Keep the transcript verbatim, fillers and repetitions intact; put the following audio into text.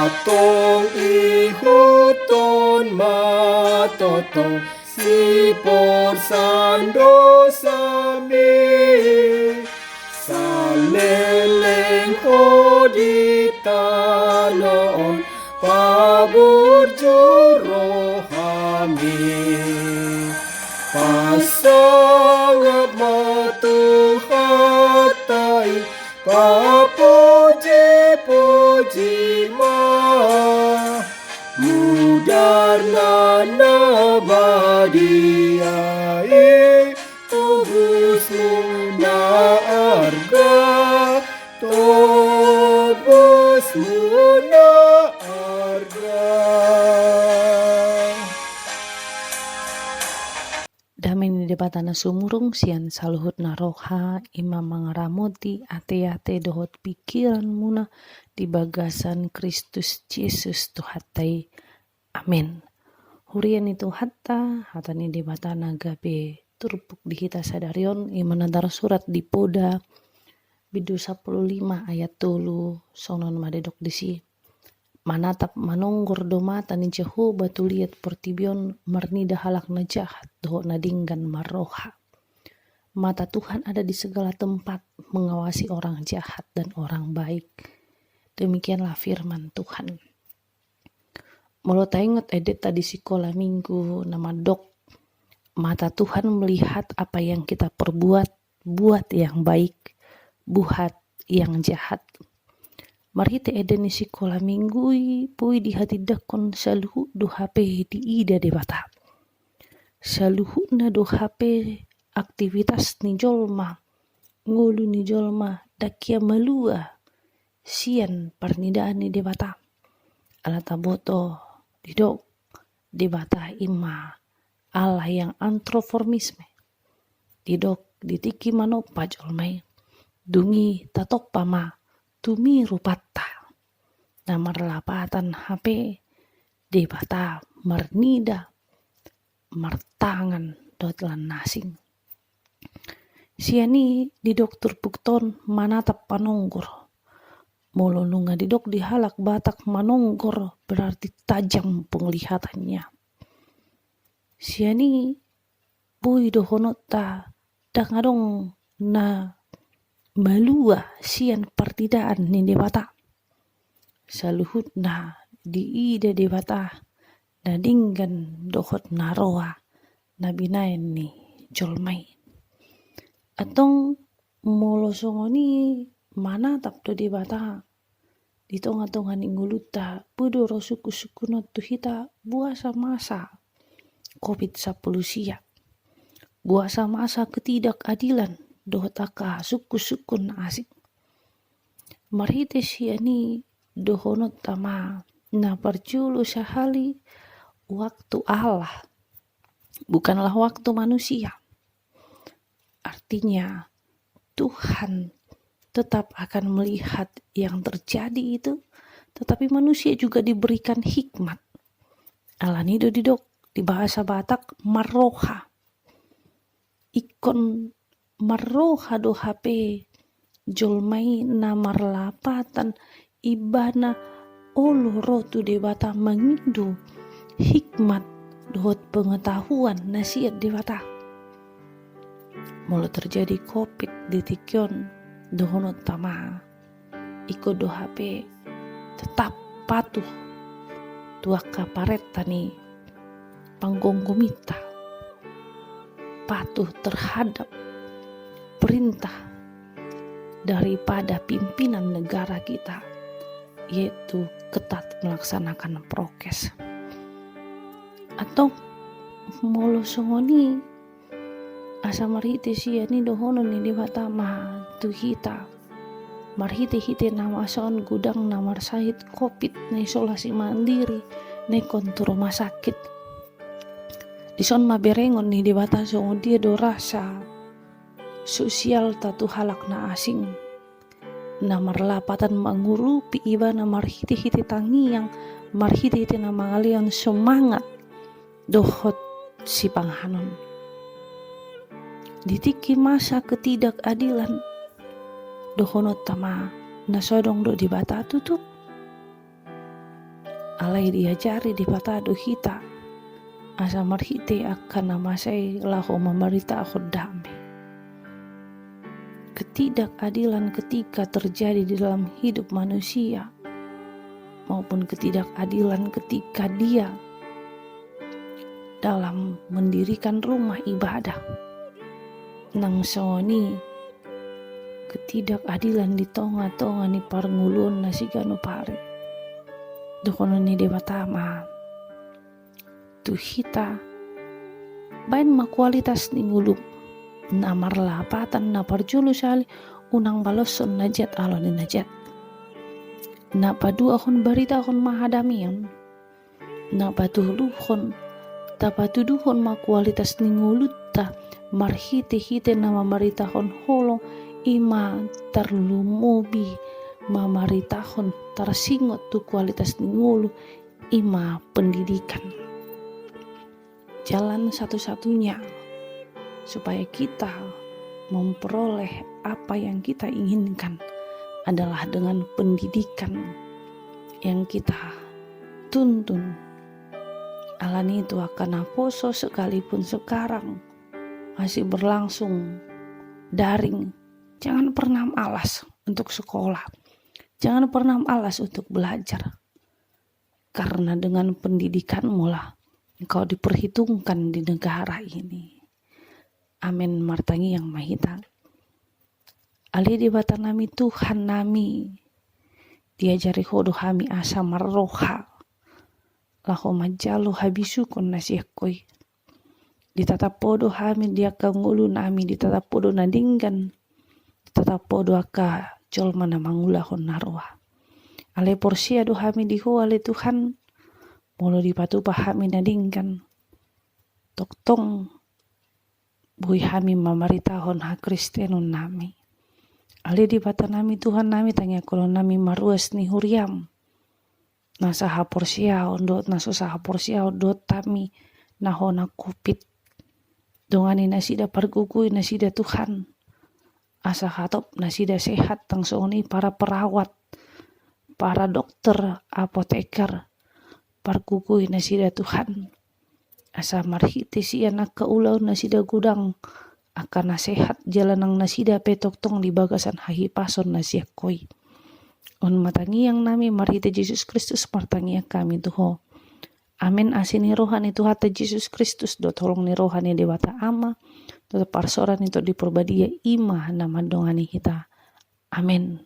Antong ihuthon ma tongtong siporsan dosami. Saleleng ho di tano on, paburju rohami. Pasangap ma Tuhanta i, papujipuji ma. Mudarna na badia i, tobusmuna arga, tobusmuna arga. Dame ni Debata na sumurung sian saluhutna roha, i ma mangaramoti ateate dohot pingkiranmuna di bagasan Kristus Jesus Tuhanta i. Amen. Huria ni Tuhanta, hata ni Debata na gabe turpuk di hita sadari on, i ma na tarsurat di Poda bindu sampulu lima ayat tolu, songon on ma didok disi. Manatap manonggor do mata ni Jahowa tu liat portibi on, marnida halak na jahat dohot na denggan marroha. Mata Tuhan ada di segala tempat, mengawasi orang jahat dan orang baik. Demikianlah firman Tuhan. Molo taingot endenta di sikola minggu na mandok, mata Tuhan melihat apa yang kita perbuat, buat yang baik, buat yang jahat. Marhite ende ni sikola minggu i, boi dihatindangkon saluhut do hape diida Debata. Saluhutna do hape aktivitas ni jolma, ngolu ni jolma, ndang hea malua sian parnidaan ni Debata. Ala taboto didok Debata i ma Allah yang antropoformisme. Didok di tingki manompa jolma i, dung i tatompa ma tu mi rupanta. Na marlapatan hape Debata marnida, martangan dohot lan na asing. Sian i didok turpukta on manatap manonggor. Molo nunga didok di halak Batak manonggor, berarti tajam penglihatannya. Sian i boi dohononta ndang adong na malua sian parnidaan ni Debata. Saluhutna diida Debata, na denggan dohot na roa, na binaen ni jolma i. Antong molo songon i manatap do Debata di tongatonga ni ngolunta, boi do ro sungkunsungkun on tu hita, boasa masa covid sampulu sia, boasa masa ketidakadilan dohot angka sungkunsungkun na asing. Marhite sian i dohononta ma na parjolo sahali, waktu Allah, bukanlah waktu manusia. Artinya, Tuhan tetap akan melihat yang terjadi itu, tetapi manusia juga diberikan hikmat. Alani do didok di bahasa Batak marroha. Ingkon marroha do hape jolma i na marlapatan, ibana olo ro tu Debata mangido hikmat dohot pengetahuan na sian Debata. Molo terjadi covid di tingki on, dohononta ma, ingkon do hape tetap patuh tu angka parenta ni panggomgominta, patuh terhadap perintah daripada pimpinan negara kita, yaitu ketat melaksanakan prokes. Antong molo songon i, asa marhite sian i dohonon ni Debata ma tu hita, marhitehite na masa on godang na marsahit covid na isolasi mandiri, na ingkon tu rumah sakit. Dison ma berengon ni Debata songon dia do rasa sosialta tu halak na asing, na marlapatan mangurupi ibana marhitehite tangiang, marhitehite na mangalehon semangat dohot sipanganon. Di tingki masa ketidakadilan, dohononta ma, na so adong do Debata tutu. Alai diajari Debata do hita asa marhite angka na masa i laho mamaritahon dame. Ketidakadilan ketika terjadi di dalam hidup manusia maupun ketidakadilan ketika dia dalam mendirikan rumah ibadah. Nang songon i ketidakadilan di tonga-tonga ni parngoluonna siganup ari. Dohonon ni Debata ma tu hita, baen ma kualitas ni ngolum. Na marlapatan, na parjolo sahali, unang baloshon na jat alo ni na jat. Na paduahon, baritahon ma hadameon. Na patoluhon, tapatuduhon ma kualitas ni ngolunta marhite-hite na mamaritahon holong, i ma tarlumobi mamaritahon, tarsingot tu kualitas ni ngolu, i ma pendidikan. Jalan satu-satunya supaya kita memperoleh apa yang kita inginkan adalah dengan pendidikan yang kita tuntun. Alani i tu angka naposo, sekalipun sekarang masih berlangsung daring, jangan pernah malas untuk sekolah. Jangan pernah malas untuk belajar. Karena dengan pendidikanmu lah engkau diperhitungkan di negara ini. Amen. Martangiang ma hita. Ale Debata nami, Tuhan nami, diajari Ho do hami asa marroha laho manjalo habisuhon na sian Ho i. Ditatap Ho do hami di angka ngolu nami, ditatap Ho do na denggan, ditatap Ho do angka jolma na mangulahon na roa. Ale porsea do hami di Ho, ale Tuhan, molo dipatupa hami na denggan, tongtong boi hami mamaritahon hakristenon nami. Ale Debata nami, Tuhan nami, tangiangkon nami ma ruas ni huriam, na sahaporseaon dohot na so sahaporseaon dohot hami na hona covid. Dongani nasida, pargogoi nasida Tuhan, asa hatop nasida sehat. Nang songon i para perawat, para dokter, apoteker, pargogoi nasida Tuhan, asa marhite sian angka ulaon nasida godang, angka na sehat jala nang nasida pe tongtong di bagasan hahipason na sian Ho i. On ma tangiang nami, marhite Jesus Kristus martangiang hami tu Ho. Amen. Asi ni roha ni Tuhanta Jesus Kristus dohot holong ni roha ni Debata Ama dohot parsaoran ni Tondi Porbadia, i ma na mandongani hita. Amen.